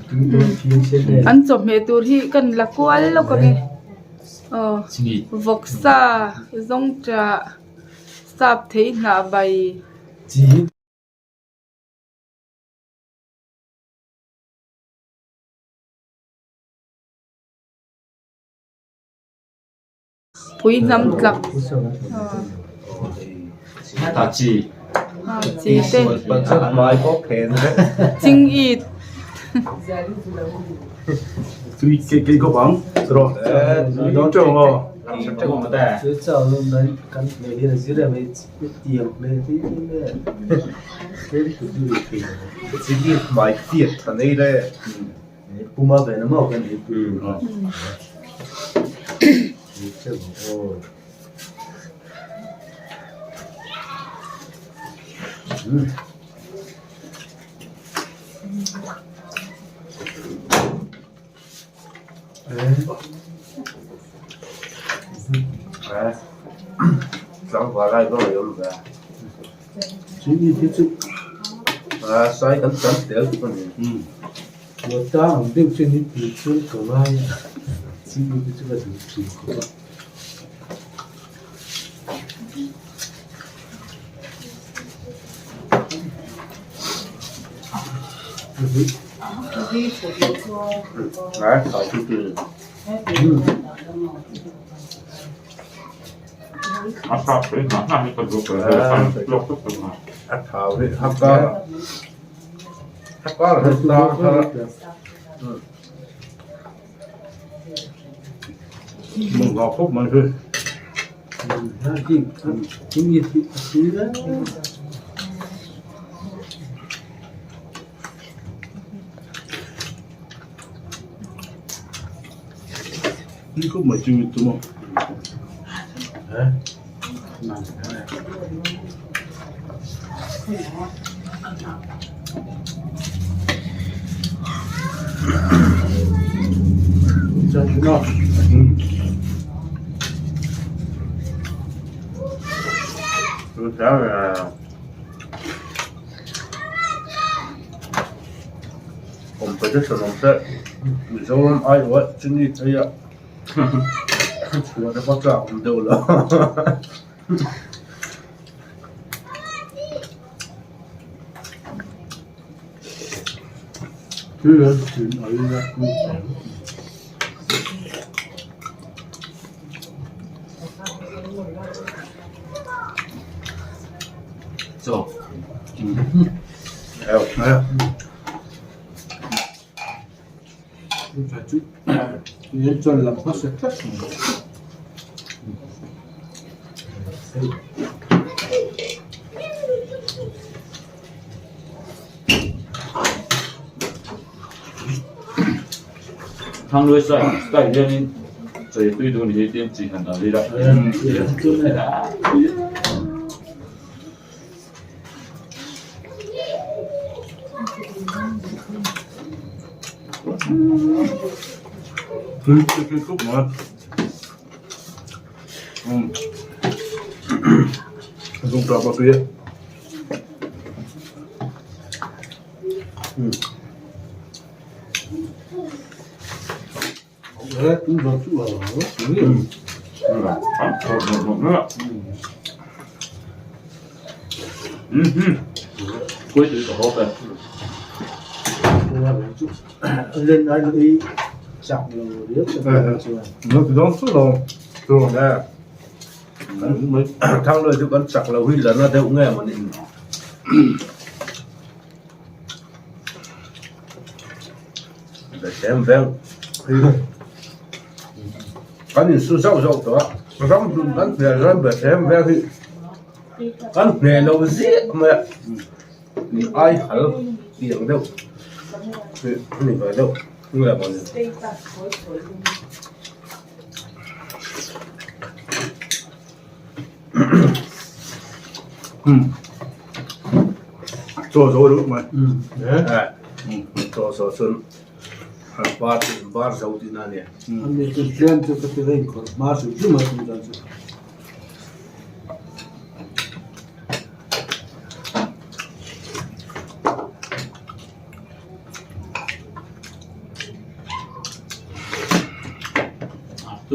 An chawhmeh tur hi kan la kual lawk ang e aw vawksa zawngṭah sap thei hnah bai. Pui hnam tlak chi te ching it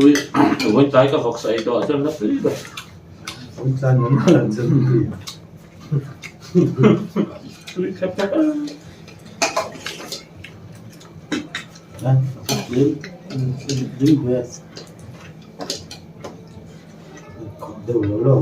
Tui vawiin tlai ka vawksa ei tawh ah chuan la tui ber. Vawiin tlai nuam hmel an chan tui. Tui khep khep a. Deuh lo lo.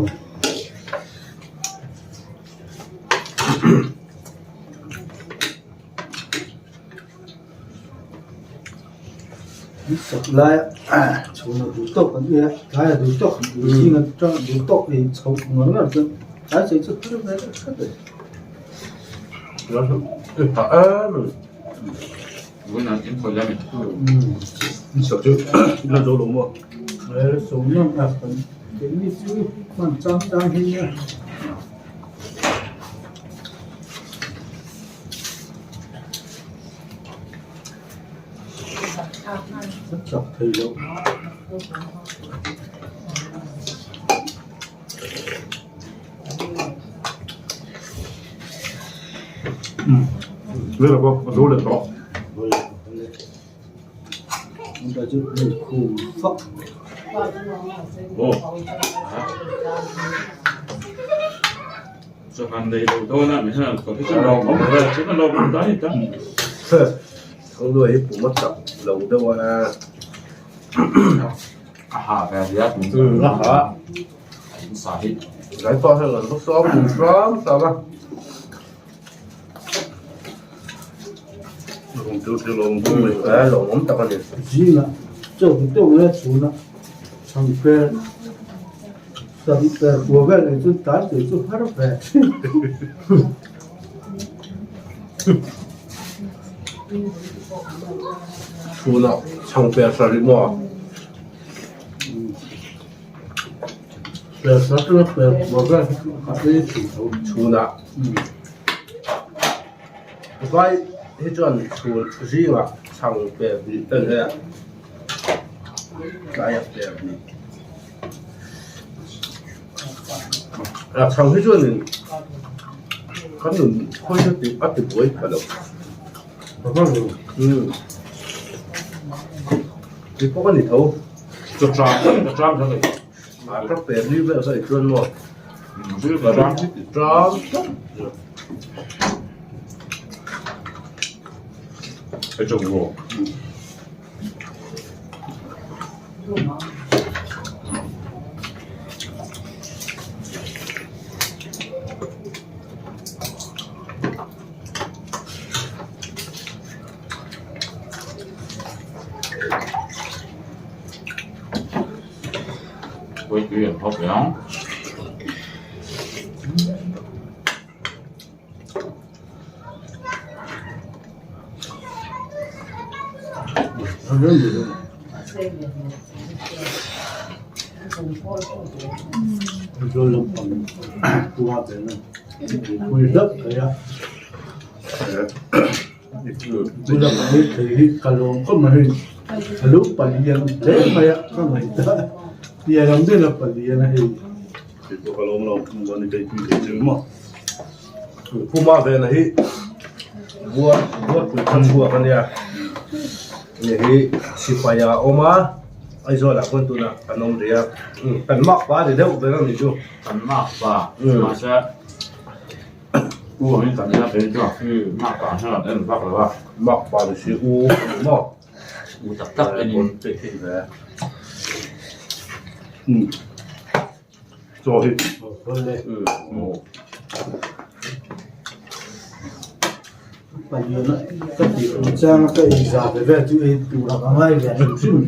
Sak lai a chhun a duh tawk an nia tlai a duh tawk zing atang duh tawk ei chho ngar ngar chuan tlai chei chu har ve deuh hret a ni. Keini chu hman chang chang hi nia. A chak thei loh. Chawhman nei lo dawn a mi hian ka chu lawm awm lo e chu ka lawm awm dai ta. Thangluai hi pum a chak lo deuh a. A ha ve a nia a ha. A in sa hi. Tlai pawh hian an va sawm dun hram hram a. Lawmawm tak a ni. Zingah chaw duh tawk leh chhunah chhangper chhangper kua vel nei chuan tlai tui chu har ve thin. Chhunah chhangper sarih maw? Per sa chu per kua vel hi chu a ei thin tho. Chhunah. Vai hi chuan chhun zingah chhang per hnih te leh tlaiah per hnih a chhang hi chuanin kan nun khawi chu tih a ti buai pha lo umm ti pawh a ni tho a per ni vel kha i chuan maw. Ka lawm khawp mai hei a lo palian hle mai a ka ngaihtuah pian ang deuhin a palian a hei. Puma vena hi buar buar pui khan chhuak a nia hei hi sipai ah a awm a Aizawl ah khawn tunah kan awm rih a kan mak pa ni deuh ber a ni chu. Kan mak pa mahse. U angin kan ila phei chu mak pa hian an en vak lo a. Mak pa ni si u a ni maw? U tak tak en in. Chaw hi. Paliana ka tih ang chang a ka inzah ve vel chu ei tur a ka ngai ve hrim hrim.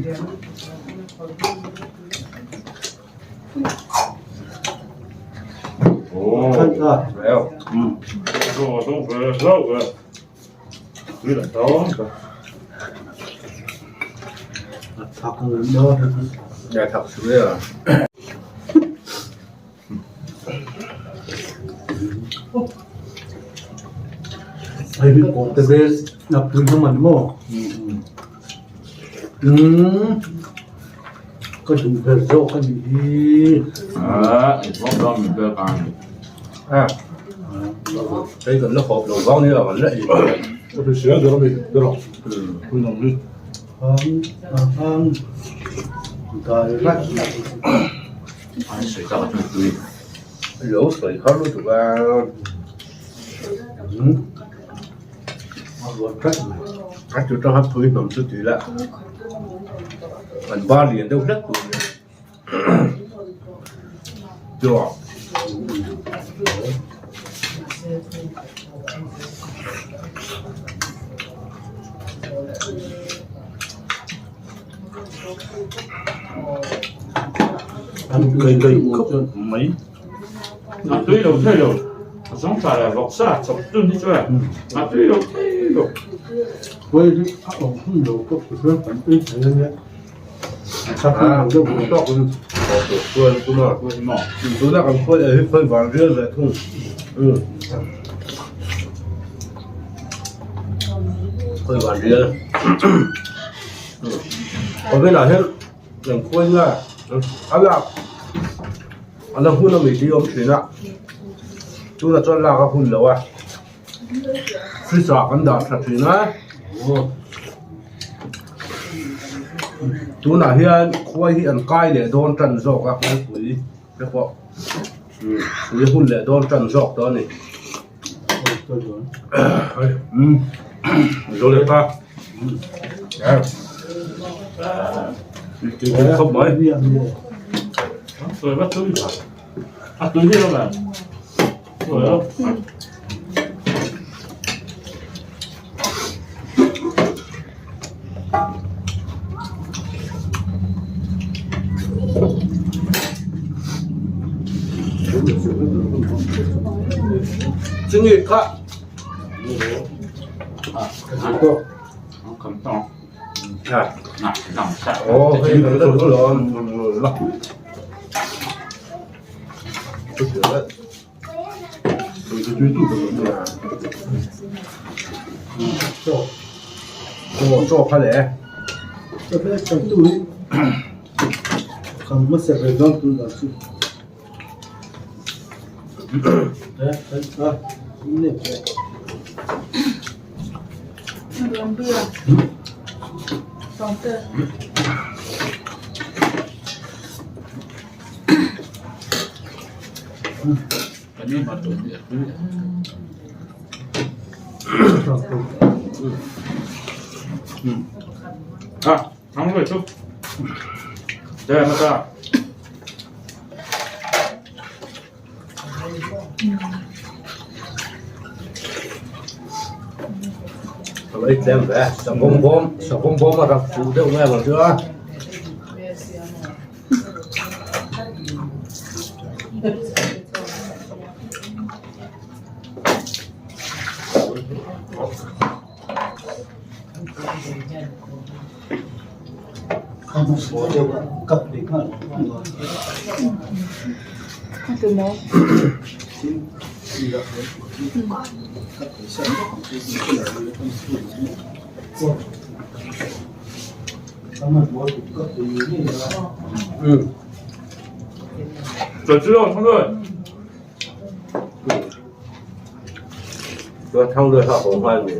Hei hi kawrte vel a pui hlawm a ni maw umm ka duh ber zawk a nih hi. Dai raih mai. Lo sawi kha lutuk a. A ruat raih mai. A chu tanga phui hnawm chu tui la. An bar lian deuh hlek tur nia. Chuan. Kai kai khawp mai. A tui lo thei lo. A zawng tha leh vawk sa chawp tun hi chuan a tui lo thei lo. Khuai hi a awm hun lo pawh ti chuan kan ei thei a nia. A chak hun lo deuh ang tawk in. Chuan tuna tuna kan khuai hi khuai van rial ve thung. Khuai van rial. Khawvelah hian kan khuai nge a lak a la hun a mi tih a awm thin a tunah chuan lak a hun lo a fridge ah kan dah tha thin a tunah hian khuai hi an kai leh dawn tan zawk a kawngpui te pawh ui hun leh dawn tan zawk tawh a ni. Chungi kha Chaw kha le. Lấy tem về, sà bông bom, sà bông bom mà gặp phụ đâu nghe mà chưa? 这汤水好红欢的。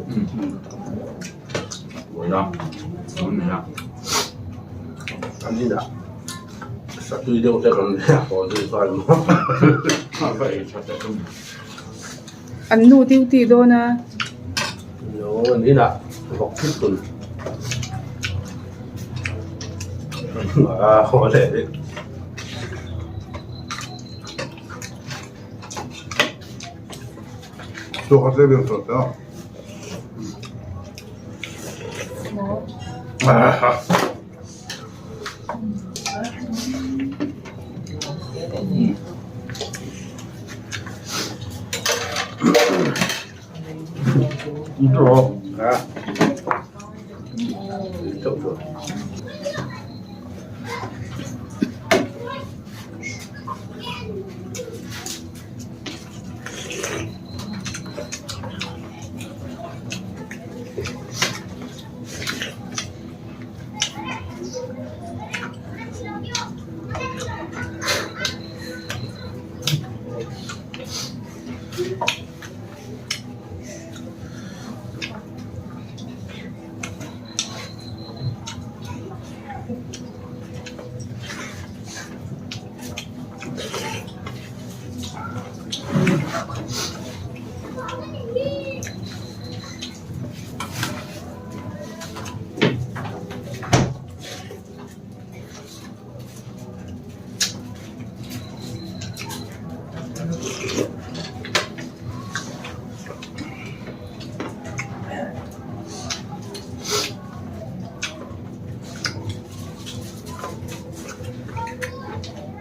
我要，我没了。赶紧的，杀对了再讲，我这算了。 An nu duty dawn a. Ni na, vawk thut tun. A haw leh rih.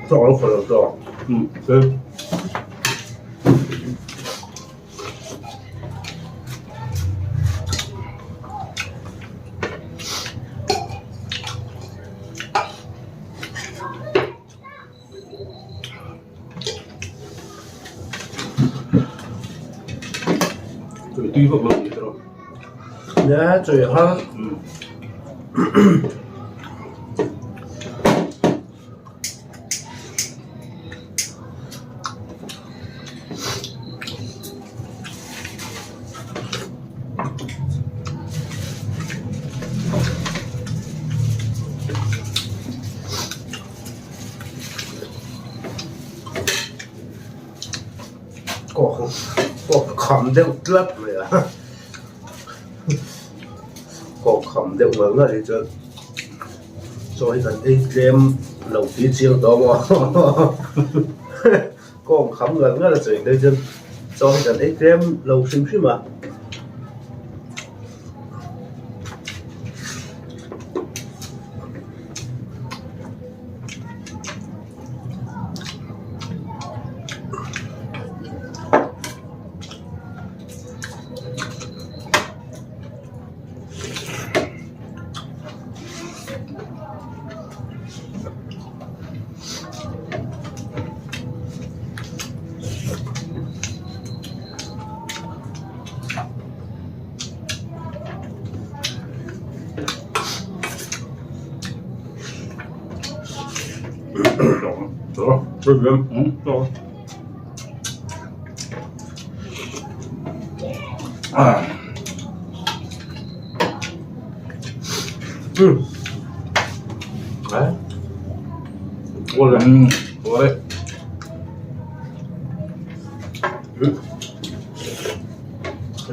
Chaw lo khaw lo chaw. Um tui. Tui tui vak lo ni tawh. Nia chawi kha. Kawk kham deuh tlat mai a kawk kham deuh ngar ngar hi chuan chaw hi kan ei tlem lo tih chiang tawh maw kawng kham ngar ngar a chawi phei chuan chaw hi kan ei tlem lo hrim hrim a.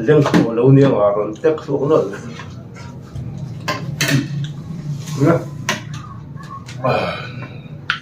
Lengkhawh lo nia nga rawn tek chhuak nawlh.